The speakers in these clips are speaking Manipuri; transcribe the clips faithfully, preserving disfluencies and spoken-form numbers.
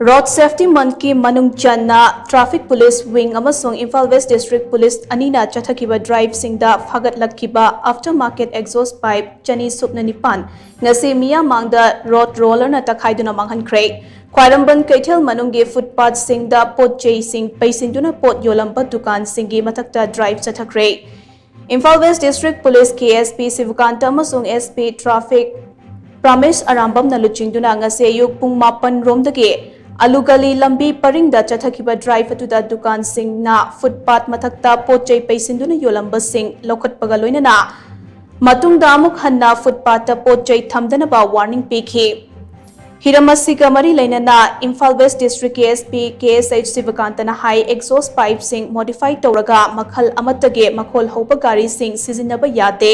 Road Safety Monthꯀꯤ ꯃꯅꯨꯡ ꯆꯟꯅ Traffic Police Wing ꯑꯃꯁꯨꯡ Imphal West District Police ꯑꯅꯤꯅ ꯆꯠꯊꯈꯤꯕ driveꯁꯤꯡꯗ ꯐꯥꯒꯠꯂꯛꯈꯤꯕ after market exhaust pipe ꯆꯅꯤ ꯁꯨꯞꯅ ꯅꯤꯄꯥꯟ ꯉꯁꯤ ꯃꯤꯌꯥꯝ ꯃꯥꯡꯗ road rollerꯅ ꯇꯛꯈꯥꯏꯗꯨꯅ ꯃꯥꯡꯍꯟꯈ꯭ꯔꯦ꯫ ꯈ꯭ꯋꯥꯏꯔꯝꯕꯟ ꯀꯩꯊꯦꯜ ꯃꯅꯨꯡꯒꯤ footpathꯁꯤꯡꯗ ꯄꯣꯠ ꯆꯩꯁꯤꯡ ꯄꯩꯁꯤꯟꯗꯨꯅ ꯄꯣꯠ ꯌꯣꯜꯂꯝꯕ ꯗꯨꯀꯥꯟꯁꯤꯡꯒꯤ ꯃꯊꯛꯇ drive ꯆꯠꯊꯈ꯭ꯔꯦ꯫ Imphal West District Police ꯀꯤ S P ꯁꯤꯕꯀꯥꯟꯇ ꯑꯃꯁꯨꯡ S P Traffic ꯄ꯭ꯔꯥꯃꯦꯁ ꯑꯔꯥꯝꯕꯝꯅ ꯂꯨꯆꯤꯡꯗꯨꯅ ꯉꯁꯤ ꯑꯌꯨꯛ ꯄꯨꯡ ꯃꯥꯄꯟ ꯔꯣꯝꯗꯒꯤ ꯑꯂꯨꯒꯂꯤ ꯂꯝꯕꯤ ꯄꯔꯤꯡꯗ ꯆꯠꯊꯈꯤꯕ drive ꯑꯗꯨꯗ ꯗꯨꯀꯥꯟꯁꯤꯡꯅ footpath ꯃꯊꯛꯇ ꯄꯣꯠ ꯆꯩ ꯄꯩꯁꯤꯟꯗꯨꯅ ꯌꯣꯜꯂꯝꯕꯁꯤꯡ ꯂꯧꯈꯠꯄꯒ ꯂꯣꯏꯅꯅ ꯃꯇꯨꯡꯗ ꯑꯃꯨꯛ ꯍꯟꯅ footpathꯇ ꯄꯣꯠ ꯆꯩ ꯊꯝꯗꯅꯕ warning ꯄꯤꯈꯤ꯫ ꯍꯤꯔꯝ ꯑꯁꯤꯒ ꯃꯔꯤ ꯂꯩꯅꯅ Imphal West Districtꯀꯤ S P K S H ꯁꯤꯕꯀꯥꯟꯇꯅ ꯍꯥꯏ, exhaust pipeꯁꯤꯡ modify ꯇꯧꯔꯒ ꯃꯈꯜ ꯑꯃꯠꯇꯒꯤ ꯃꯈꯣꯜ ꯍꯧꯕ ꯒꯥꯔꯤꯁꯤꯡ ꯁꯤꯖꯤꯟꯅꯕ ꯌꯥꯗꯦ꯫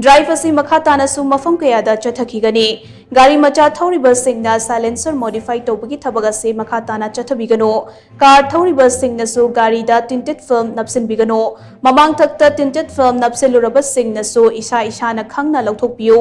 Drive ꯑꯁꯤ ꯃꯈꯥ ꯇꯥꯅꯁꯨ ꯃꯐꯝ ꯀꯌꯥꯗ ꯆꯠꯊꯈꯤꯒꯅꯤ꯫ ꯒꯥꯔꯤ ꯃꯆꯥ ꯊꯧꯔꯤꯕꯁꯤꯡꯅ silencer modify ꯇꯧꯕꯒꯤ ꯊꯕꯛ ꯑꯁꯤ ꯃꯈꯥ ꯇꯥꯅ ꯆꯠꯊꯕꯤꯒꯅꯨ꯫ Car ꯊꯧꯔꯤꯕꯁꯤꯡꯅꯁꯨ ꯒꯥꯔꯤꯗ tinted film ꯅꯞꯁꯤꯟꯕꯤꯒꯅꯨ꯫ ꯃꯃꯥꯡꯊꯛꯇ tinted film ꯅꯞꯁꯤꯜꯂꯨꯔꯕꯁꯤꯡꯅꯁꯨ ꯏꯁꯥ ꯏꯁꯥꯅ ꯈꯪꯅ ꯂꯧꯊꯣꯛꯄꯤꯌꯨ꯫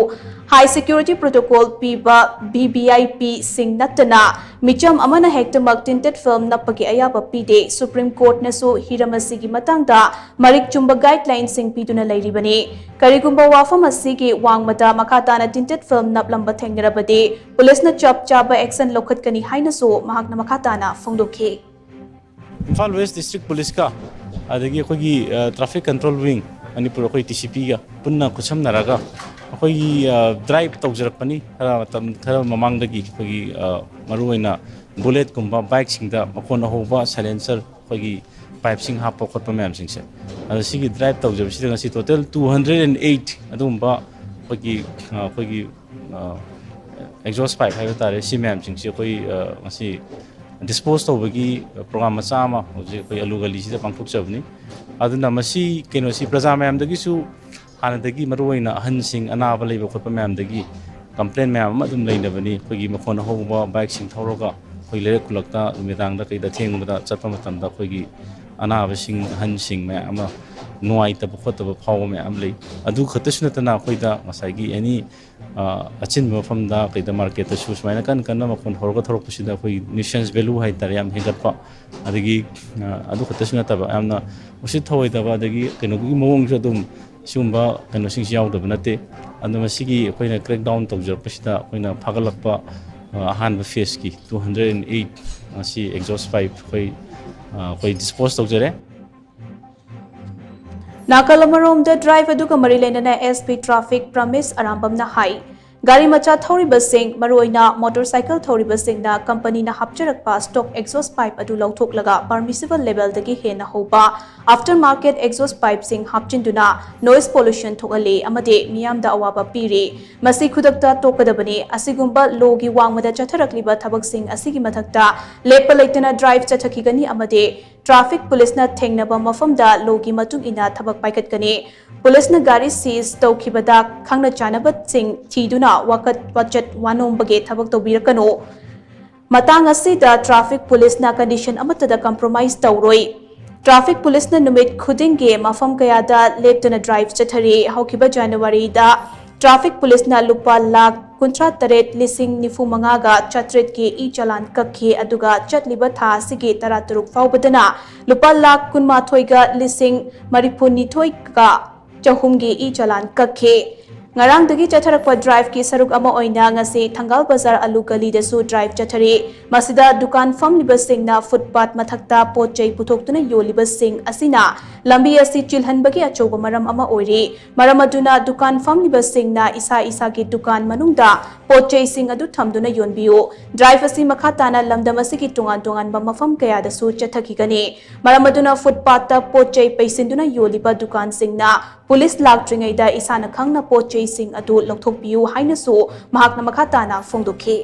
High security protocol ꯄꯤꯕ V V I Pꯁꯤꯡ ꯅꯠꯇꯅ ꯃꯤꯆꯝ ꯑꯃꯅ ꯍꯦꯛꯇꯃꯛ tinted film ꯅꯞꯄꯒꯤ ꯑꯌꯥꯕ ꯄꯤꯗꯦ꯫ Supreme Courtꯅꯁꯨ ꯍꯤꯔꯝ ꯑꯁꯤꯒꯤ ꯃꯇꯥꯡꯗ ꯃꯔꯤꯛ ꯆꯨꯝꯕ guidelinesꯁꯤꯡ ꯄꯤꯗꯨꯅ ꯂꯩꯔꯤꯕꯅꯤ꯫ ꯀꯔꯤꯒꯨꯝꯕ ꯋꯥꯐꯝ ꯑꯁꯤꯒꯤ ꯋꯥꯡꯃꯗ ꯃꯈꯥ ꯇꯥꯅ tinted film ꯅꯞꯂꯝꯕ ꯊꯦꯡꯅꯔꯕꯗꯤ ꯄꯨꯂꯤꯁꯅ ꯆꯞ ꯆꯥꯕ action ꯂꯧꯈꯠꯀꯅꯤ ꯍꯥꯏꯅꯁꯨ ꯃꯍꯥꯛꯅ ꯃꯈꯥ ꯇꯥꯅ ꯐꯣꯡꯗꯣꯛꯈꯤ꯫ Imphal West District Policeꯀ ꯑꯗꯒꯤ ꯑꯩꯈꯣꯏꯒꯤ, ꯑ, Traffic Control Wing ꯃꯅꯤꯄꯨꯔ, ꯑꯩꯈꯣꯏ T C Pꯒ ꯄꯨꯟꯅ ꯈꯨꯠꯁꯝꯅꯔꯒ ꯑꯩꯈꯣꯏꯒꯤ, ꯑ, drive ꯇꯧꯖꯔꯛꯄꯅꯤ꯫ ꯈꯔ ꯃꯇꯝ ꯈꯔ ꯃꯃꯥꯡꯗꯒꯤ ꯑꯩꯈꯣꯏꯒꯤ, ꯑ, ꯃꯔꯨꯑꯣꯏꯅ bulletꯀꯨꯝꯕ bikeꯁꯤꯡꯗ ꯃꯈꯣꯟ ꯑꯍꯧꯕ silencer, ꯑꯩꯈꯣꯏꯒꯤ pipeꯁꯤꯡ ꯍꯥꯞꯄ ꯈꯣꯠꯄ ꯃꯌꯥꯝꯁꯤꯡꯁꯦ꯫ ꯑꯗꯣ ꯁꯤꯒꯤ drive ꯇꯧꯖꯕꯁꯤꯗ ꯉꯁꯤ total two hundred and eight ꯑꯗꯨꯒꯨꯝꯕ ꯑꯩꯈꯣꯏꯒꯤ, ꯑ, ꯑꯩꯈꯣꯏꯒꯤ, ꯑ, exhaust pipe ꯍꯥꯏꯕ ꯇꯥꯔꯦ, ꯁꯤ ꯃꯌꯥꯝꯁꯤꯡꯁꯤ ꯑꯩꯈꯣꯏ, ꯑ, ꯉꯁꯤ dispose ꯇꯧꯕꯒꯤ program ꯃꯆꯥ ꯑꯃ ꯍꯧꯖꯤꯛ ꯑꯩꯈꯣꯏ ꯑꯂꯨ ꯒꯂꯤꯁꯤꯗ ꯄꯥꯡꯊꯣꯛꯆꯕꯅꯤ꯫ ꯑꯗꯨꯅ ꯃꯁꯤ ꯀꯩꯅꯣꯁꯤ ꯄ꯭ꯔꯖꯥ ꯃꯌꯥꯝꯗꯒꯤꯁꯨ, ꯍꯥꯟꯅꯗꯒꯤ ꯃꯔꯨꯑꯣꯏꯅ ꯑꯍꯟꯁꯤꯡ, ꯑꯅꯥꯕ ꯂꯩꯕ ꯈꯣꯠꯄ ꯃꯌꯥꯝꯗꯒꯤ complain ꯃꯌꯥꯝ ꯑꯃ ꯑꯗꯨꯝ ꯂꯩꯅꯕꯅꯤ꯫ ꯑꯩꯈꯣꯏꯒꯤ ꯃꯈꯣꯟ ꯑꯍꯧꯕ bikeꯁꯤꯡ ꯊꯧꯔꯒ ꯑꯩꯈꯣꯏ ꯂꯩꯔꯛ ꯈꯨꯜꯂꯛꯇ ꯅꯨꯃꯤꯗꯥꯡꯗ ꯀꯩꯗ ꯊꯦꯡꯕꯗ ꯆꯠꯄ ꯃꯇꯝꯗ ꯑꯩꯈꯣꯏꯒꯤ ꯑꯅꯥꯕꯁꯤꯡ, ꯑꯍꯟꯁꯤꯡ ꯃꯌꯥꯝ ꯑꯃ ꯅꯨꯡꯉꯥꯏꯇꯕ ꯈꯣꯠꯇꯕ ꯐꯥꯎꯕ ꯃꯌꯥꯝ ꯂꯩ꯫ ꯑꯗꯨ ꯈꯛꯇꯁꯨ ꯅꯠꯇꯅ ꯑꯩꯈꯣꯏꯗ ꯉꯁꯥꯏꯒꯤ ꯑꯦꯅꯤ ꯑꯆꯤꯟꯕ ꯃꯐꯝꯗ ꯀꯩꯗ ꯃꯥꯔꯀꯦꯠꯇꯁꯨ ꯁꯨꯃꯥꯏꯅ ꯀꯟꯅ ꯀꯟꯅ ꯃꯈꯣꯟ ꯍꯧꯔꯒ ꯊꯧꯔꯛꯄꯁꯤꯗ ꯑꯩꯈꯣꯏ ꯅ꯭ꯌꯨꯁꯦꯟꯁ ꯚꯦꯂꯨ ꯍꯥꯏꯇꯥꯔꯦ ꯌꯥꯝ ꯍꯦꯟꯒꯠꯄ꯫ ꯑꯗꯒꯤ ꯑꯗꯨ ꯈꯛꯇꯁꯨ ꯅꯠꯇꯕ ꯌꯥꯝꯅ ꯎꯁꯤꯠ ꯊꯑꯣꯏꯗꯕ ꯑꯗꯒꯤ ꯀꯩꯅꯣꯒꯤ ꯃꯑꯣꯡꯁꯨ ꯑꯗꯨꯝ ꯁꯤꯒꯨꯝꯕ ꯀꯩꯅꯣꯁꯤꯡꯁꯤ ꯌꯥꯎꯗꯕ ꯅꯠꯇꯦ꯫ ꯑꯗꯣ ꯃꯁꯤꯒꯤ ꯑꯩꯈꯣꯏꯅ ꯀ꯭ꯔꯦꯛ ꯗꯥꯎꯟ ꯇꯧꯖꯔꯛꯄꯁꯤꯗ ꯑꯩꯈꯣꯏꯅ ꯐꯥꯒꯠꯂꯛꯄ ꯑꯍꯥꯟꯕ ꯐꯦꯁꯀꯤ ꯇꯨ ꯍꯟꯗ꯭ꯔꯦꯠ ꯑꯦꯟ ꯑꯩꯠ ꯑꯁꯤ ꯑꯦꯛꯖꯣꯁ ꯄꯥꯏꯞ ꯑꯩꯈꯣꯏ ꯑꯩꯈꯣꯏ ꯗꯤꯁꯄꯣꯁ ꯇꯧꯖꯔꯦ꯫ ꯅꯥꯀꯜ ꯑꯃꯔꯣꯝꯗ ꯗ꯭ꯔꯥꯏꯚ ꯑꯗꯨꯒ ꯃꯔꯤ ꯂꯩꯅꯅ ꯑꯦꯁ ꯄꯤ ꯇ꯭ꯔꯥꯐꯤꯛ ꯄ꯭ꯔꯃꯤꯁ ꯑꯔꯥꯝꯕꯝꯅ ꯍꯥꯏ, ꯒꯥꯔꯤ ꯃꯆꯥ ꯊꯧꯔꯤꯕꯁꯤꯡ, ꯃꯔꯨꯑꯣꯏꯅ ꯃꯣꯇꯣꯔ ꯁꯥꯏꯀꯜ ꯊꯧꯔꯤꯕꯁꯤꯡꯅ ꯀꯝꯄꯅꯤꯅ ꯍꯥꯞꯆꯔꯛꯄ ꯁ꯭ꯇꯣꯛ ꯑꯦꯛꯖꯣꯁ ꯄꯥꯏꯞ ꯑꯗꯨ ꯂꯧꯊꯣꯛꯂꯒ ꯄꯔꯃꯤꯁꯤꯕꯜ ꯂꯦꯚꯦꯜꯗꯒꯤ ꯍꯦꯟꯅ ꯍꯧꯕ ꯑꯥꯐꯇꯔ ꯃꯥꯔꯀꯦꯠ ꯑꯦꯛꯖꯣꯁ ꯄꯥꯏꯞꯁꯤꯡ ꯍꯥꯞꯆꯤꯟꯗꯨꯅ ꯅꯣꯏꯁ ꯄꯣꯂꯨꯁꯟ ꯊꯣꯛꯍꯜꯂꯤ ꯑꯃꯗꯤ ꯃꯤꯌꯥꯝꯗ ꯑꯋꯥꯕ ꯄꯤꯔꯤ꯫ ꯃꯁꯤ ꯈꯨꯗꯛꯇ ꯇꯣꯛꯀꯗꯕꯅꯤ꯫ ꯑꯁꯤꯒꯨꯝꯕ ꯂꯣꯒꯤ ꯋꯥꯡꯃꯗ ꯆꯠꯊꯔꯛꯂꯤꯕ ꯊꯕꯛꯁꯤꯡ ꯑꯁꯤꯒꯤ ꯃꯊꯛꯇ ꯂꯦꯞꯄ ꯂꯩꯇꯅ ꯗ꯭ꯔꯥꯏꯚ ꯆꯠꯊꯈꯤꯒꯅꯤ ꯑꯃꯗꯤ ꯇ꯭ꯔꯥꯐꯤꯛ ꯄꯨꯂꯤꯁꯅ ꯊꯦꯡꯅꯕ ꯃꯐꯝꯗ ꯂꯣꯒꯤ ꯃꯇꯨꯡ ꯏꯟꯅ ꯊꯕꯛ ꯄꯥꯏꯈꯠꯀꯅꯤ꯫ ꯄꯨꯂꯤꯁꯅ ꯒꯥꯔꯤ ꯁꯤꯖ ꯇꯧꯈꯤꯕꯗ ꯈꯪꯅ ꯆꯥꯟꯅꯕꯁꯤꯡ ꯊꯤꯗꯨꯅ ꯋꯥꯀꯠ ꯋꯥꯆꯠ ꯋꯥꯅꯣꯝꯕꯒꯤ ꯊꯕꯛ ꯇꯧꯕꯤꯔꯛꯀꯅꯨ꯫ ꯃꯇꯥꯡ ꯑꯁꯤꯗ ꯇ꯭ꯔꯥꯐꯤꯛ ꯄꯨꯂꯤꯁꯅ ꯀꯟꯗꯤꯁꯟ ꯑꯃꯠꯇꯗ ꯀꯝꯄ꯭ꯔꯣꯃꯥꯏꯖ ꯇꯧꯔꯣꯏ꯫ ꯇ꯭ꯔꯥꯐꯤꯛ ꯄꯨꯂꯤꯁꯅ ꯅꯨꯃꯤꯠ ꯈꯨꯗꯤꯡꯒꯤ ꯃꯐꯝ ꯀꯌꯥꯗ ꯂꯦꯞꯇꯨꯅ ꯗ꯭ꯔꯥꯏꯚ ꯆꯠꯊꯔꯤ꯫ ꯍꯧꯈꯤꯕ ꯖꯅꯋꯥꯔꯤꯗ ꯇ꯭ꯔꯥꯐꯤꯛ ꯄꯨꯂꯤꯁꯅ ꯂꯨꯄꯥ ꯂꯥꯈ ꯀꯨꯟꯊ꯭ꯔꯥ ꯇꯔꯦꯠ ꯂꯤꯁꯤꯡ ꯅꯤꯐꯨ ꯃꯉꯥꯒ ꯆꯥꯇ꯭ꯔꯦꯠꯀꯤ ꯏ ꯆꯂꯥꯟ ꯀꯛꯈꯤ, ꯑꯗꯨꯒ ꯆꯠꯂꯤꯕ ꯊꯥ ꯑꯁꯤꯒꯤ ꯇꯔꯥ ꯇꯔꯨꯛ ꯐꯥꯎꯕꯗꯅ ꯂꯨꯄꯥ ꯂꯥꯈ ꯀꯨꯟꯃꯥꯊꯣꯏꯒ ꯂꯤꯁꯤꯡ ꯃꯔꯤꯐꯨ ꯅꯤꯊꯣꯏꯒ ꯆꯍꯨꯝꯒꯤ ꯏ ꯆꯂꯥꯟ ꯀꯛꯈꯤ꯫ ꯉꯔꯥꯡꯗꯒꯤ ꯆꯠꯊꯔꯛꯄ ꯗ꯭ꯔꯥꯏꯚꯀꯤ ꯁꯔꯨꯛ ꯑꯃ ꯑꯣꯏꯅ ꯉꯁꯤ ꯊꯪꯒꯥꯜ ꯕꯖꯥꯔ ꯑꯂꯨ ꯒꯂꯤꯗꯁꯨ ꯗ꯭ꯔꯥꯏꯚ ꯆꯠꯊꯔꯤ꯫ ꯃꯁꯤꯗ ꯗꯨꯀꯥꯟ ꯐꯝꯂꯤꯕꯁꯤꯡꯅ ꯐꯨꯠꯄꯥꯠ ꯃꯊꯛꯇ ꯄꯣꯠ ꯆꯩ ꯄꯨꯊꯣꯛꯇꯨꯅ ꯌꯣꯜꯂꯤꯕꯁꯤꯡ ꯑꯁꯤꯅ ꯂꯝꯕꯤ ꯑꯁꯤ ꯆꯤꯜꯍꯟꯕꯒꯤ ꯑꯆꯧꯕ ꯃꯔꯝ ꯑꯃ ꯑꯣꯏꯔꯤ꯫ ꯃꯔꯝ ꯑꯗꯨꯅ ꯗꯨꯀꯥꯟ ꯐꯝꯂꯤꯕꯁꯤꯡꯅ ꯏꯁꯥ ꯏꯁꯥꯒꯤ ꯗꯨꯀꯥꯟ ꯃꯅꯨꯡꯗ ꯄꯣꯠ ꯆꯩꯁꯤꯡ ꯑꯗꯨ ꯊꯝꯗꯨꯅ ꯌꯣꯟꯕꯤꯌꯨ꯫ ꯗ꯭ꯔꯥꯏꯚ ꯑꯁꯤ ꯃꯈꯥ ꯇꯥꯅ ꯂꯝꯗꯝ ꯑꯁꯤꯒꯤ ꯇꯣꯉꯥꯟ ꯇꯣꯉꯥꯟꯕ ꯃꯐꯝ ꯀꯌꯥꯗꯁꯨ ꯆꯠꯊꯈꯤꯒꯅꯤ꯫ ꯃꯔꯝ ꯑꯗꯨꯅ ꯐꯨꯠꯄꯥꯠꯇ ꯄꯣꯠ ꯆꯩ ꯄꯩꯁꯤꯟꯗꯨꯅ ꯌꯣꯜꯂꯤꯕ ꯗꯨꯀꯥꯟꯁꯤꯡꯅ ꯄꯨꯂꯤꯁ ꯂꯥꯛꯇ꯭ꯔꯤꯉꯩꯗ ꯏꯁꯥꯅ ꯈꯪꯅ ꯄꯣꯠ ꯆꯩꯁꯤꯡ ꯑꯗꯨ ꯂꯧꯊꯣꯛꯄꯤꯌꯨ ꯍꯥꯏꯅꯁꯨ ꯃꯍꯥꯛꯅ ꯃꯈꯥ ꯇꯥꯅ ꯐꯣꯡꯗꯣꯛꯈꯤ꯫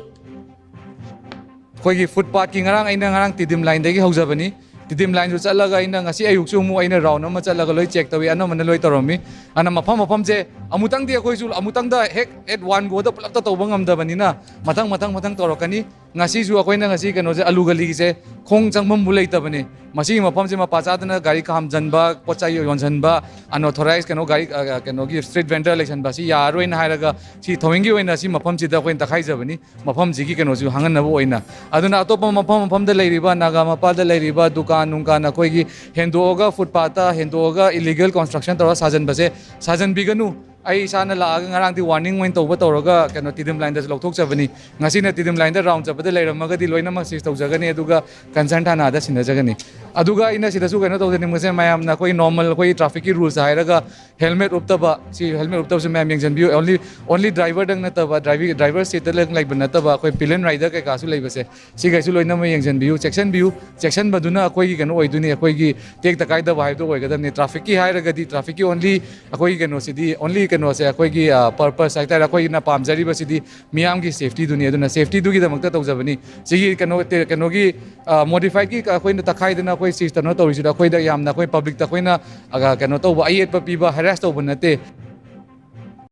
ꯑꯩꯈꯣꯏꯒꯤ ꯐꯨꯠꯄꯥꯠꯀꯤ ꯉꯔꯥꯡ ꯑꯩꯅ ꯉꯔꯥꯡ ꯇꯤꯗꯤꯝ ꯂꯥꯏꯟꯗꯒꯤ ꯍꯧꯖꯕꯅꯤ꯫ ꯇꯤꯗꯤꯝ ꯂꯥꯏꯟꯁꯨ ꯆꯠꯂꯒ ꯑꯩꯅ ꯉꯁꯤ ꯑꯌꯨꯛꯁꯨ ꯑꯃꯨꯛ ꯑꯩꯅ ꯔꯥꯎꯟ ꯑꯃ ꯆꯠꯂꯒ ꯂꯣꯏ ꯆꯦꯛ ꯇꯧꯏ, ꯑꯅꯝꯕꯅ ꯂꯣꯏ ꯇꯧꯔꯝꯃꯤ꯫ ꯑꯗꯨꯅ ꯃꯐꯝ ꯃꯐꯝꯁꯦ ꯑꯃꯨꯛꯇꯪꯗꯤ ꯑꯩꯈꯣꯏꯁꯨ ꯑꯃꯨꯛꯇꯪꯗ ꯍꯦꯛ ꯑꯦꯠ ꯋꯥꯟ ꯒꯣꯗ ꯄꯨꯂꯞꯇ ꯇꯧꯕ ꯉꯝꯗꯕꯅꯤꯅ ꯃꯊꯪ ꯃꯊꯪ ꯃꯊꯪ ꯇꯧꯔꯛꯀꯅꯤ꯫ ꯉꯁꯤꯁꯨ ꯑꯩꯈꯣꯏꯅ ꯉꯁꯤ ꯀꯩꯅꯣꯁꯦ ꯑꯂꯨ ꯒꯂꯤꯒꯤꯁꯦ ꯈꯣꯡ ꯆꯪꯐꯝꯕꯨ ꯂꯩꯇꯕꯅꯤ꯫ ꯃꯁꯤꯒꯤ ꯃꯐꯝꯁꯦ ꯃꯄꯥ ꯆꯥꯗꯅ ꯒꯥꯔꯤ ꯈꯥꯝꯖꯟꯕ, ꯄꯣꯠ ꯆꯩ ꯌꯣꯟꯁꯤꯟꯕ, unauthorized ꯀꯩꯅꯣ ꯒꯥꯔꯤ, ꯑ, ꯀꯩꯅꯣꯒꯤ street vendor ꯂꯩꯁꯟꯕ ꯑꯁꯤ ꯌꯥꯔꯔꯣꯏꯅ ꯍꯥꯏꯔꯒ ꯁꯤ ꯊꯧꯑꯣꯏꯒꯤ ꯑꯣꯏꯅ ꯁꯤ ꯃꯐꯝꯁꯤꯗ ꯑꯩꯈꯣꯏꯅ ꯇꯛꯈꯥꯏꯖꯕꯅꯤ, ꯃꯐꯝꯁꯤꯒꯤ ꯀꯩꯅꯣꯁꯨ ꯍꯥꯡꯍꯟꯅꯕ ꯑꯣꯏꯅ꯫ ꯑꯗꯨꯅ ꯑꯇꯣꯞꯄ ꯃꯐꯝ ꯃꯐꯝꯗ ꯂꯩꯔꯤꯕ, ꯅꯥꯒꯥ ꯃꯄꯥꯜꯗ ꯂꯩꯔꯤꯕ ꯗꯨꯀꯥꯟ ꯅꯨꯡꯀꯥꯟ ꯑꯩꯈꯣꯏꯒꯤ ꯍꯦꯟꯗꯣꯛꯑꯒ, ꯐꯨꯠꯄꯥꯠꯇ ꯍꯦꯟꯗꯣꯛꯑꯒ illegal construction ꯇꯧꯔꯒ ꯁꯥꯖꯟꯕꯁꯦ ꯁꯥꯖꯟꯕꯤꯒꯅꯨ꯫ ꯑꯩ ꯏꯁꯥꯅ ꯂꯥꯛꯑꯒ ꯉꯔꯥꯡꯗꯤ warning ꯑꯣꯏꯅ ꯇꯧꯕ ꯇꯧꯔꯒ ꯀꯩꯅꯣ ꯇꯤꯗꯤꯝ ꯂꯥꯏꯟꯗꯁꯨ ꯂꯧꯊꯣꯛꯆꯕꯅꯤ꯫ ꯉꯁꯤꯅ ꯇꯤꯗꯤꯝ ꯂꯥꯏꯟꯗ round ꯆꯠꯄꯗ ꯂꯩꯔꯝꯃꯒꯗꯤ ꯂꯣꯏꯅꯃꯛ seize ꯇꯧꯖꯒꯅꯤ, ꯑꯗꯨꯒ concern ꯊꯥꯅꯥꯗ ꯁꯤꯟꯅꯖꯒꯅꯤ꯫ ꯑꯗꯨꯒ ꯑꯩꯅ ꯁꯤꯗꯁꯨ ꯀꯩꯅꯣ ꯇꯧꯖꯅꯤꯡꯕꯁꯦ, ꯃꯌꯥꯝꯅ ꯑꯩꯈꯣꯏ normal ꯑꯩꯈꯣꯏꯒꯤ trafficꯀꯤ rules ꯍꯥꯏꯔꯒ helmet ꯎꯞꯇꯕ, ꯁꯤ helmet ꯎꯞꯇꯕꯁꯤ ꯃꯌꯥꯝ ꯌꯦꯡꯁꯤꯟꯕꯤꯌꯨ꯫ Only, only driverꯗꯪ ꯅꯠꯇꯕ, driver seatꯇ ꯂꯩꯕ ꯅꯠꯇꯕ, ꯑꯩꯈꯣꯏ pillion rider ꯀꯩꯀꯥꯁꯨ ꯂꯩꯕꯁꯦ, ꯁꯤꯈꯩꯁꯨ ꯂꯣꯏꯅꯃꯛ ꯌꯦꯡꯁꯤꯟꯕꯤꯌꯨ, ꯆꯦꯛꯁꯤꯟꯕꯤꯌꯨ꯫ ꯆꯦꯛꯁꯤꯟꯕꯗꯨꯅ ꯑꯩꯈꯣꯏꯒꯤ ꯀꯩꯅꯣ ꯑꯣꯏꯗꯣꯏꯅꯤ, ꯑꯩꯈꯣꯏꯒꯤ ꯇꯦꯛꯇ ꯀꯥꯏꯗꯕ ꯍꯥꯏꯕꯗꯣ ꯑꯣꯏꯒꯗꯕꯅꯤ꯫ Trafficꯀꯤ ꯍꯥꯏꯔꯒꯗꯤ, trafficꯀꯤ only ꯑꯩꯈꯣꯏꯒꯤ ꯀꯩꯅꯣꯁꯤꯗꯤ, only ꯀꯩꯅꯣꯁꯦ, ꯑꯩꯈꯣꯏꯒꯤ, ꯑ, purpose ꯍꯥꯏꯇꯥꯔꯦ, ꯑꯩꯈꯣꯏꯅ ꯄꯥꯝꯖꯔꯤꯕꯁꯤꯗꯤ ꯃꯤꯌꯥꯝꯒꯤ safetyꯗꯨꯅꯤ꯫ ꯑꯗꯨꯅ safetyꯗꯨꯒꯤꯗꯃꯛꯇ ꯇꯧꯖꯕꯅꯤ꯫ ꯁꯤꯒꯤ ꯀꯩꯅꯣ, ꯀꯩꯅꯣꯒꯤ, ꯑ, modifiedꯀꯤ ꯑꯩꯈꯣꯏꯅ ꯇꯛꯈꯥꯏꯗꯅ ꯑꯩꯈꯣꯏ seize ꯇꯧꯅ ꯇꯧꯔꯤꯁꯤꯗ ꯑꯩꯈꯣꯏꯗ ꯌꯥꯝꯅ, ꯑꯩꯈꯣꯏ publicꯇ ꯑꯩꯈꯣꯏꯅ, ꯑ, ꯀꯩꯅꯣ ꯇꯧꯕ, ꯑꯌꯦꯠꯄ ꯄꯤꯕ, harass ꯇꯧꯕ ꯅꯠꯇꯦ꯫